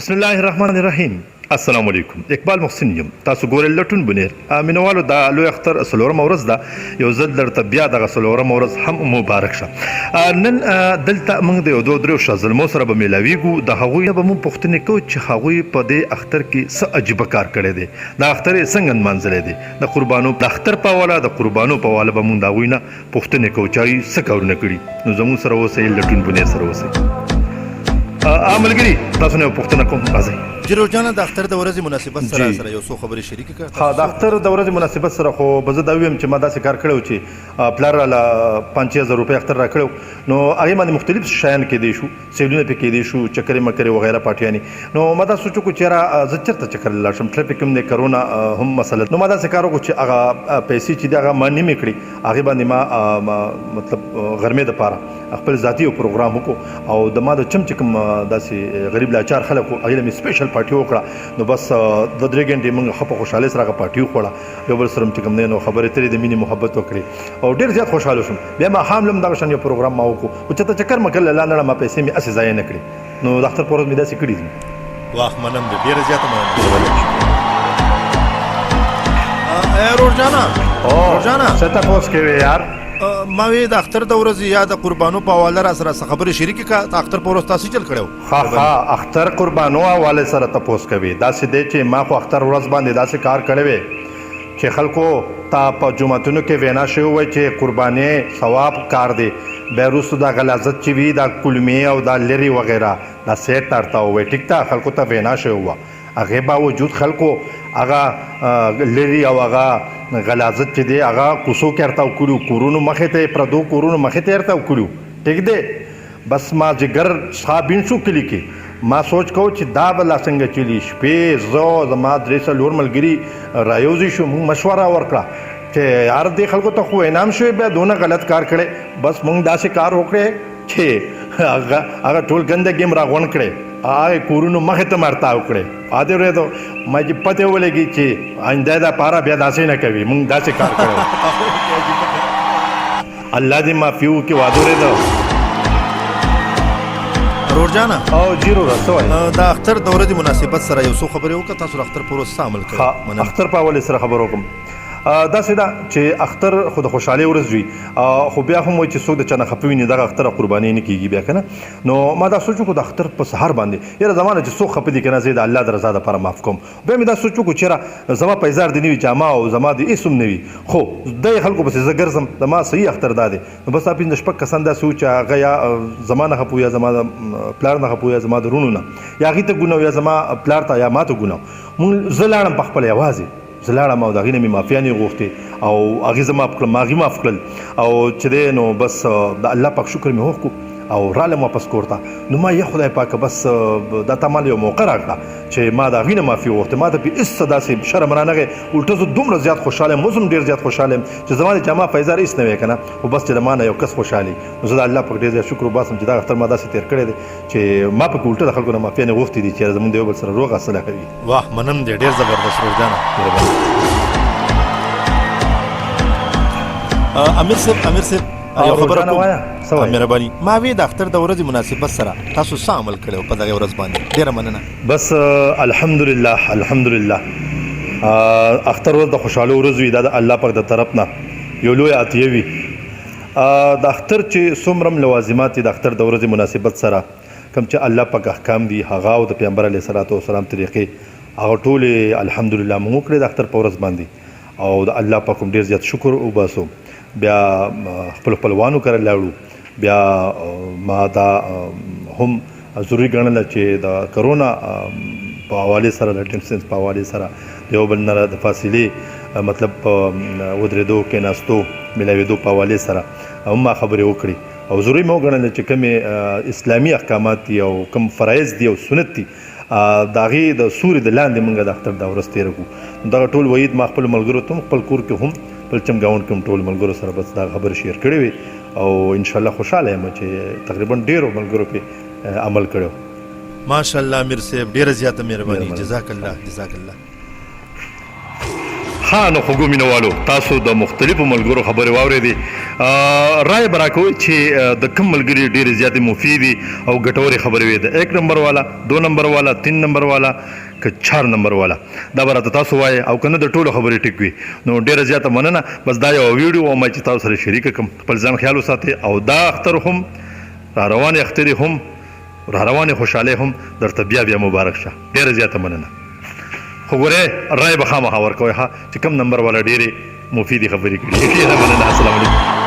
بسم الله الرحمن الرحیم. السلام علیکم، اقبال محسن یم، تاسو ګورئ لټون بنیر. مینوالو، دا لوی اختر څلورمه ورځ ده. یو ځل درته بیا دغه څلورمه ورځ هم مبارک شه. نن دلته موږ د یو دوه دریو شازلمو سره به میلاویږو. د هغوی نه به موږ پوښتنې کوو چې هغوی په دې اختر کې څه عجیبه کار کړی دی، دا اختر یې څنګه نمانځلی دی. د قربانو د اختر په حواله، د قربانو په حواله به موږ د هغوی نه پوښتنې کوو چې هغوی څه کارونه کړي. نو زموږ سره اوسئ، لټون بنیر سره اوسئ. ا ملګري، تاسو نه پوښتنه کوم، راځئ. جی روجانه، د اختر د ورځې مناسبت سره سره یو څو خبرې شریکې کړه. ها، د اختر د ورځې مناسبت سره خو به زه دا ویم چې ما داسې کار کړی و چې پلار راله 5000 روپۍ اختر راکړی، نو هغې باندې مختلف شیان کېدی شو، سیلونه پې کېدی شو، چکرې مکرې وغیره، پارټیانې. نو ما دا سوچ وکړو چې یاره زه چېرته چکر لاړ شم، ټریفک هم دی، کرونا هم مسله. نو ما داسې کار وکړو چې هغه پیسې چې دي هغه ما نیمې کړې، هغې باندې ما مطلب غرمې دپاره خپل ذاتي یو پروګرام وکړو او د ما د چم چې کوم داسې غریب لاچار خلک وو، هغې له مې سپیشل پارټي وکړه. نو بس دوه درې ګنټې موږ ښه په خوشحالۍ سره هغه پارټي وخوړه، یو بل سره چې کوم دی نو خبرې اترې، د مینې محبت وکړې او ډېر زیات خوشحاله شوم. بیا ماښام لم دغه شان یو پروګرام ما وکړو، خو چې ته چکر مکر له لاندې ما پیسې مې هسې ضایع نه کړې. نو د اختر په ورځ مې داسې کړي دي. واخ، منم دې، ډېره زیاته مننه. ورور جانه، ورور جانه. څه تپوس کوې یار؟ ما وی د اختر د ورځې یا د قربانو په حواله را سره څه خبرې شریکې کړه. د اختر په ورځ تاسو چل کړو؟ ښه ښه، اختر قربانو حواله سره تپوس کوي. داسې دی چې ما خو اختر ورځ باندې داسې کار کړی وی چې خلکو ته په جوماتونو کې وینا شوې وای چې قرباني ثواب کار دی. بیا وروسته دا غلاظت چې وي، دا کلمې او دا لرې وغیره، دا سیټ ارته وای، ټیک ته خلکو ته وینا شوې وه. هغې باوجود خلکو هغه لرې او هغه غلاظت چې دی هغه کوڅو کې ارتاو کړي، کورونو مخې ته یې، پردو کورونو مخې ته یې ارتاو کړي. ټیک دی، بس ما جګر صابین شو. کلي کې ما سوچ کو چې دا به لا څنګه چلی. شپې زه زما درې څلور ملګري رایوځي شو، موږ مشوره ورکړه چې یار دې خلکو ته خو انعام شوی، بیا دونه غلط کار کړی. بس موږ داسې کار وکړی چې هغه ټول ګندګي هم راغونډ کړی، هغه کورونو مخې ته مرتاو کړی. عادي ورېدو ما چې پته ولګي چې آینده دا پاره بیا داسې نه کوي. موږ داسې کار کړی، الله دې معافي وکړي. واده ورېدو. ورور جانه. او جی وروره، څه وایې؟ د اختر د ورځې مناسبت سره یو څو خبرې وکړه. تاسو د اختر په ورځ څه عمل کوئ؟ اختر په حوالې سره خبرو کوم. داسې ده چې اختر خو د خوشحالۍ ورځ وي، خو بیا هم وایي چې څوک د چا نه خفه وي دغه اختر قرباني نه کېږي بیا که نه. نو ما دا سوچ وکړو د اختر په سهار باندې، یاره زما نه چې څوک خفه دي که نه، زه یې د الله د رضا دپاره معاف کوم. بیا مې دا سوچ وکړو چې یاره زما پیزار دې نه وي، جامه او زما دې هېڅ هم نه وي، خو دغې خلکو پسې زه ګرځم، زما صحیح اختر دا دی. نو بس دا پنځه شپږ کسان داسې وو چې هغه یا زما نه خفه وو، یا زما د پلار نه خفه وو، یا زما د وروڼو نه، یا هغې ته ګناه، یا زما پلار ته یا ما ته ګناه. مونږ زه لاړم په خپله، یوازې زه لاړم او د هغې نه مې معافیانې غوښتې او هغې زه معاف کړم، ما هغې معاف کړل او چې دی نو بس د الله پاک شکر مې وکړو او رالم واپس کور ته. نو ما یې خدای پاک، بس دا تا مال یو موقع راکړه چې ما د هغې نه معافي وغوښته. ما ته پې هېڅ څه داسې شرم رانغی، الټه زه دومره زیات خوشحاله یم، اوس هم ډېر زیات خوشحاله یم چې زما د جامه فیضار هېڅ نه وی که نه، خو بس چې د ما نه یو کس خوشحالي. نو زه د الله پاک ډېر زیات شکر وباسم چې دا اختر ما داسې تېر کړی دی چې ما پکې الټه د خلکو نه معافیانې غوښتې دي چې زمونږ د یو بل سره روغه صلح وي. واه، منم دې، ډېر زبردست ورور جانه. امیر صاحب، امیر صاحب، یو خبره کوم. مهرباني. ما وی د اختر د ورځې مناسبت سره تاسو څه عمل کړی په دغه ورځ باندې؟ ډیره مننه. بس الحمدلله، الحمدلله، اختر ورځ د خوشحالو ورځ وي. دا د الله پاک د طرف نه یو لوی عطیه وي. د اختر چې څومره لوازمات دي، د اختر د ورځې مناسبت سره کوم چې الله پاک احکام دي هغه او د پیغمبر علیه الصلاة والسلام طریقې هغه ټولې الحمدلله موږ وکړې د اختر په ورځ باندې او د الله پاک هم ډېر زیات شکر وباسو. بیا خپل خپلوانو کره لاړو. بیا ما دا هم ضروري ګڼله چې د کرونا په حوالې سره، د ډسټنس په حوالې سره، د یو بل نه د فاصلې مطلب په ودرېدو، کېناستو، ملاوېدو په حوالې سره هم ما خبرې وکړې او ضروري مې وګڼله چې کومې اسلامي احکامات دي او کوم فرایض دي او سنت دي، د هغې د سوري د لاندې مونږ د اختر دا ورځ تېره کړو. دغه ټول وعید ما خپلو ملګرو ته هم، خپل کور کې هم، خپل چم ګاونډ کې هم ټول ملګرو سره بس دا خبرې شیر کړې وې او انشاءالله خوشحاله یم چې تقریبا ډېرو ملګرو پې عمل کړی. ماشاءالله امیر صاحب، ډیره زیاته مهرباني. جزاک الله، جزاک الله. ښه نو خوږو مینوالو تاسو د مختلفو ملګرو خبرې واورېدې، رایه به راکوئ چې د کوم ملګري ډېرې زیاتې مفیدې او ګټورې خبرې وې، د ایک نمبر والا، دو نمبر والا، تین نمبر والا که چار نمبر والا، دا به راته تاسو وایئ او که نه د ټولو خبرې ټیک وي. نو ډېره زیاته مننه، بس دا یوه ویډیو وه ما چې تاسو سره شریکه کړم. خپل ځان خیال وساتئ او دا اختر هم را روانې اخترې هم را روانې خوشحالۍ هم درته بیا بیا مبارک شه. ډېره زیاته مننه. خو ګورئ رای به خامخا ورکوئ ښه چې کوم نمبر والا ډېرې مفیدې خبرې کړي. ډېره مننه. السلام علیکم.